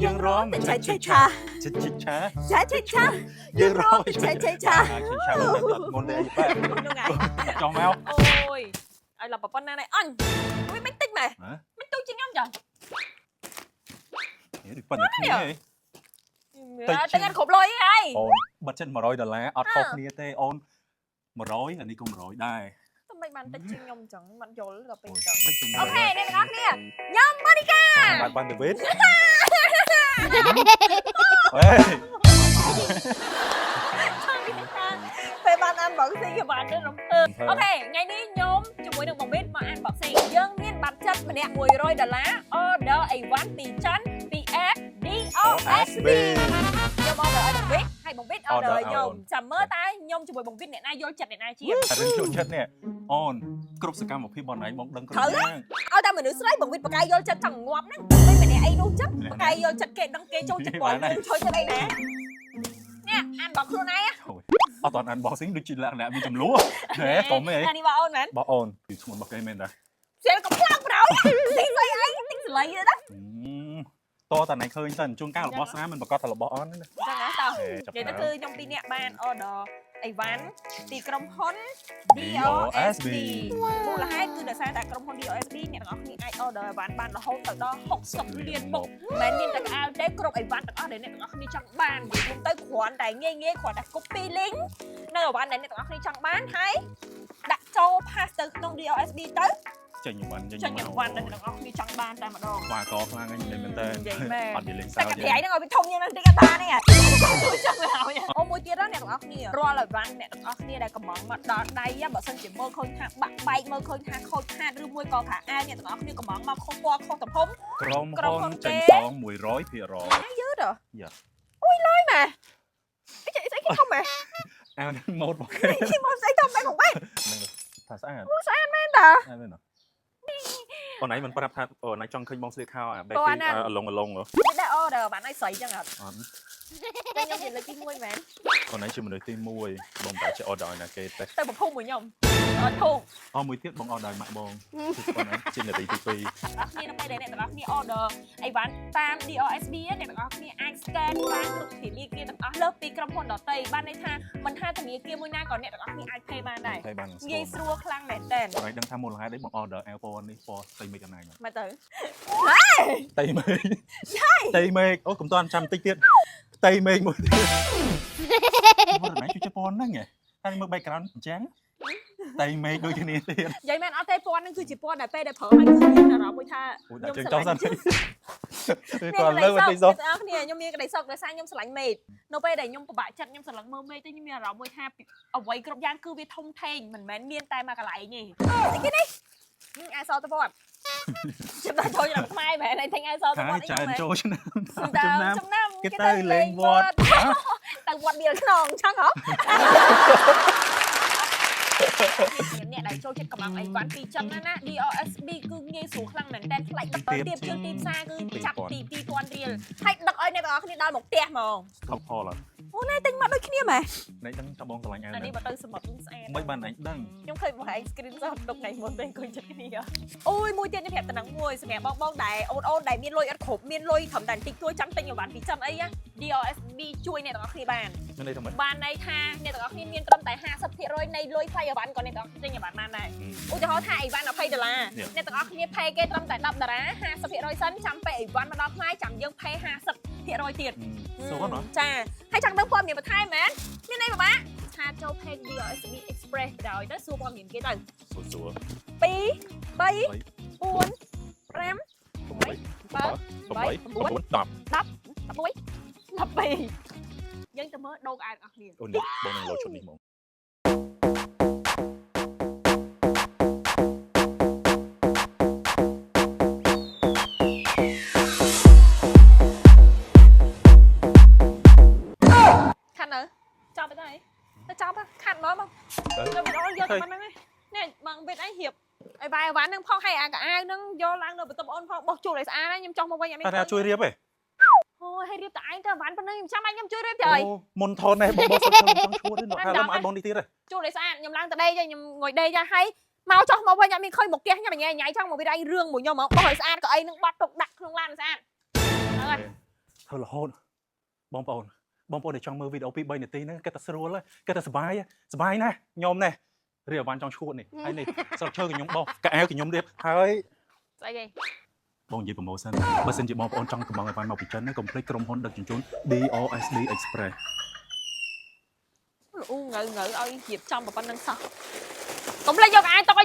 យើងរំ ឆាឆាឆា ឆាឆាឆា ឆាឆាឆា យើងរំ ឆាឆាឆា ឆាឆាមុនទេអីបែប ហ្នឹងហើយ ចង់មក អូយឲ្យឡប់ប៉ុណ្ណានេះអញអូយមិនតិចម៉ែមិនទូជាងខ្ញុំចា នេះដូចប៉ុណ្ណេះគ្នាហី តែអត់គ្រប់លុយហើយ អូនបិទចិត្ត100ដុល្លារអត់ខុសគ្នាទេអូន100អានេះក៏100ដែរ តែមិនបានតិចជាងខ្ញុំចឹងមិនយល់ដល់ពេលចឹង តិចជាង OK អ្នកទាំងអស់គ្នាខ្ញុំម៉ូនីកា បាទបានទៅវិញអេ ពេលបាន unboxing ក៏បានទៅរំភើប OK ថ្ងៃនេះខ្ញុំជាមួយនឹងបងវិនមក unboxing យើងមានបាត់ចិត្តម្នាក់100ដុល្លារ order អីវ៉ាន់ពីចិនពី app DOSB ខ្ញុំ order ឲ្យបងវិនហើយបងវិន order ឲ្យខ្ញុំចាំមើលតើខ្ញុំជាមួយបងវិនអ្នកណាយល់ចិត្តអ្នកណាជាង អារឿងចូលចិត្តនេះអូនគ្រប់សកម្មភាពបងឯងបងដឹងគ្រប់យ៉ាង ឲ្យតែមនុស្សស្រីបងវិនបកាយយល់ចិត្តចង់ងាប់ហ្នឹងមិនម្នាក់អីនោះចឹងបកាយយល់ចិត្តគេដឹងគេចូលចិត្តបងចូលចិត្តអីណានេះអានបោកខ្លួនឯង អត់ត unboxing ដូចជាលក្ខណៈមានចំនួនហេកុំអី អានេះបងអូនមែន បងអូនពីធ្ងន់របស់គេមែនតា សៀលកំប្លង់ប្រោយទិញស្អីអីទិញស្លៃទៅណា តតែណៃឃើញសិនជួនកាលរបស់ស្រាមិនប្រកាសថារបស់អន់ណា ចឹងណាតោះនិយាយទៅគឺខ្ញុំពីរនាក់បាន order អីវ៉ាន់ពីក្រុមហ៊ុន DOSB មូលហេតុគឺដោយសារតែក្រុមហ៊ុន DOSB អ្នកទាំងអស់គ្នាអាច order អីវ៉ាន់បានរហូតទៅដល់60លានមុខមិនមែនមានតែក្អៅទេគ្រប់អីវ៉ាន់ទាំងអស់ដែលអ្នកទាំងអស់គ្នាចង់បាននិយាយទៅគ្រាន់តែងាយងាយគ្រាន់តែ copy link នៅអីវ៉ាន់ដែលអ្នកទាំងអស់គ្នាចង់បានហើយដាក់ចូល pass ទៅក្នុង DOSB ទៅ ចេញវ៉ាន់ ចេញអីវ៉ាន់ដែលអ្នកទាំងអស់គ្នាចង់បានតែម្ដង ស្វាកខ្លាំងហ្នឹងមែនតើអត់និយាយលេងសើច តែកាប្រៃហ្នឹងឲ្យវាធំជាងហ្នឹងតិចអត់បានទេជួយចឹងទៅហើយអូមួយទៀតណាអ្នកទាំងអស់គ្នារាល់អីវ៉ាន់អ្នកទាំងអស់គ្នាដែលកំងមកដល់ដៃបើសិនជាមើលឃើញថាបាក់បែកមើលឃើញថាខូចខាតឬមួយក៏ខាអាវអ្នកទាំងអស់គ្នាកំងមកខុសពណ៌ខុសទំហំ ក្រុម ក្រុម ហ៊ុនចេ ហ៊ុនគេ ញសង100% យឺតហ៎អូយឡយម៉ែអីស្អីគេធំម៉ែ អាវហ្នឹងម៉ូតរបស់គេ គេមកស្អីធំម៉ែของបែ ហ្នឹងថាស្អាត ស្អាតមែនតា ស្អាតមែនអូនឯងមិនប្រាប់ថាអូនឯងចង់ឃើញបងស្លៀកខោអាបែបអលងអលងហ៎ មិនដែរ order បានឲ្យស្រីចឹងអត់ អត់ តែខ្ញុំជាលើកទី1មែន អូនឯងជាមនុស្សទី1បងតែជា order ឲ្យណាគេទេ ទៅប្រភុំមួយខ្ញុំអត់ធូប អមួយទៀតបង order ឲ្យម៉ាក់បងអូនឯងជានាទីទី2 អ្នកគ្នានៅពេលដែលអ្នកទាំងអស់គ្នា order អីវ៉ាន់តាម DOSB អ្នកទាំងអស់គ្នាអាច scan បានគ្រប់ធនាគារទាំងអស់លើសពីក្រុមហ៊ុនដទៃបានន័យថាមិនថាធនាគារមួយណាក៏អ្នកទាំងអស់គ្នាអាច pay បានដែរ តែបាន ងាយស្រួលខ្លាំងមែនតើ អូនឯងដឹងថាមូលហេតុអីបង order អាវពណ៌នេះពណ៌ផ្ទៃមេឃកណ្ដាល មកទៅ ផ្ទៃមេឃផ្ទៃមេឃអូកុំតាន់ចាំតិចទៀតផ្ទៃមេឃមួយទៀតអូនឯងជួយចិត្តពណ៌ហ្នឹងហ៎តែមើល background អញ្ចឹងផ្ទៃមេឃដូចគ្នាទៀត និយាយមែនអត់ទេពណ៌ហ្នឹងគឺជាពណ៌ដែលពេលដែលប្រើហើយគឺមានអារម្មណ៍មួយថា អូដាក់ជើងចោលសិន មាន គាត់លើ ក្តី បន្តិចសោះ សុខអ្នកទាំងអស់គ្នាខ្ញុំមានក្តីសុខដោយសារខ្ញុំស្រឡាញ់មេឃនៅពេលដែលខ្ញុំពិបាកចិត្តខ្ញុំស្រឡឹងមើលមេឃទៅខ្ញុំមានអារម្មណ៍មួយថាអ្វីគ្រប់យ៉ាងគឺវាធំធេងមិនមែនមានតែមួយកន្លែងទេស្អីគេនេះអាសតវត្តចាំដល់ចូលឆ្នាំខ្មែរមែនឯងអាសតវ ខា ត្តអី ចែន មែន ចូលឆ្នាំ តាមចំណាំ គេទៅលេងវត្ត ទៅវត្តវាលខ្នងចឹងហ៎អ្នកដែលចូលចិត្តកំងអីវ៉ាន់ពីចិនណាណា DOSB គឺងាយស្រួលខ្លាំងមែនតើថ្លៃដឹកទៀបជាងទីផ្សារគឺចាប់ពី2000រៀលហើយដឹកឲ្យអ្នកទាំងអស់គ្នាដល់មកផ្ទះហ្មង ថប់ផល អូណែទិញមកដូចគ្នាម៉ែ ណែដឹងថាបងស្រឡាញ់អាវ អានេះបើទៅសមុទ្រស្អាត មិនបានឯងដឹង ខ្ញុំឃើញបងឯង screen shot ទុកថ្ងៃមុនពេលអង្គុយចិត្តគ្នាអូយមួយទៀតខ្ញុំប្រាប់តំណឹងមួយសម្រាប់បងបងដែលអូនអូនដែលមានលុយអត់គ្រប់មានលុយត្រឹមតែបន្តិចតួចចាំទិញអីវ៉ាន់ពីចិនអីណា DOSB ជួយអ្នកទាំងអស់គ្នាបាន មានន័យថាម៉េច បានន័យថាអ្នកទាំងអស់គ្នាមានត្រឹមតែ50%នៃលុយថ្លៃអីវ៉ាន់ក៏អ្នកទាំងអស់គ្នាទិញអីវ៉ាន់បានដែរឧទាហរណ៍ថាអីវ៉ាន់20ដុល្លារអ្នកទាំងអស់គ្នា pay គេត្រឹមតែ10ដុល្លារ50%សិនចាំពេលអីវ៉ាន់មកដល់ផ្នែកចាំយើង pay 50%ទៀត ស្រួលណោះ ចាហើយចង់ដឹងព័ត៌មានបន្ថែមមែនមានអីពិបាក chat ចូល page DOSB Express បណ្ដោយទៅសួរព័ត៌មានគេទៅ ស្រួលស្រួល 2 3 4 5 6 7 8 9 10 11 12យើងទៅមើលដូងអាវទាំងអស់គ្នា អូនេះបងនឹងលោឈុតនេះហ្មង ខាត់នៅចប់ទៅហើយទៅចប់ខាត់មកមកទៅវីដេអូយកទៅប៉ុណ្្នឹងនេះបងវិតអីរៀបឲ្យបាយអវ៉ាន់នឹងផងឲ្យអាកអាវនឹងយកឡើងនៅបន្ទប់អូនផងបោះជូតឲ្យស្អាតខ្ញុំចង់មកវិញអត់មាន តែថាជួយរៀបទេ អូយឲ្យរៀបតែឯងទៅអវ៉ាន់ប៉ុណ្្នឹងខ្ញុំចាំឲ្យខ្ញុំជួយរៀបទៅអី អូមុនថននេះបងបងសុខចង់ឈួតទេថាឡើងឲ្យបងនេះទៀតទេ ជូតឲ្យស្អាតខ្ញុំឡើងទៅដេកខ្ញុំងុយដេកចាហើយមកចុះមកវិញអត់មានឃើញមកផ្ទះខ្ញុំញ៉ៃញ៉ៃចង់មកវាឯងរឿងមួយខ្ញុំហ្មងបោះឲ្យស្អាតក៏អីនឹងបាត់ទុកដាក់ក្នុងឡានស្អាតហ្នឹងហើយ ធ្វើរហូតបងប្អូនបងប្អូនដែលចង់មើលវីដេអូ2 3នាទីហ្នឹងគេតែស្រួលគេតែសប្បាយសប្បាយណាស់ខ្ញុំនេះរៀបអវ៉ាន់ចង់ឈួតនេះហើយនេះស្លឹកឈើក៏ខ្ញុំបោះកៅអៅក៏ខ្ញុំរៀបហើយ ស្អីគេ បងនិយាយ promotion បើសិនជាបងប្អូនចង់កម្ម៉ង់អីវ៉ាន់មកពីចិនណាកុំភ្លេចក្រុមហ៊ុនដឹកជញ្ជូន DOSD Express លូងៅងៅឲ្យរៀបចំប៉ុណ្្នឹងសោះកុំភ្លេចយកអាយទុកឲ្យ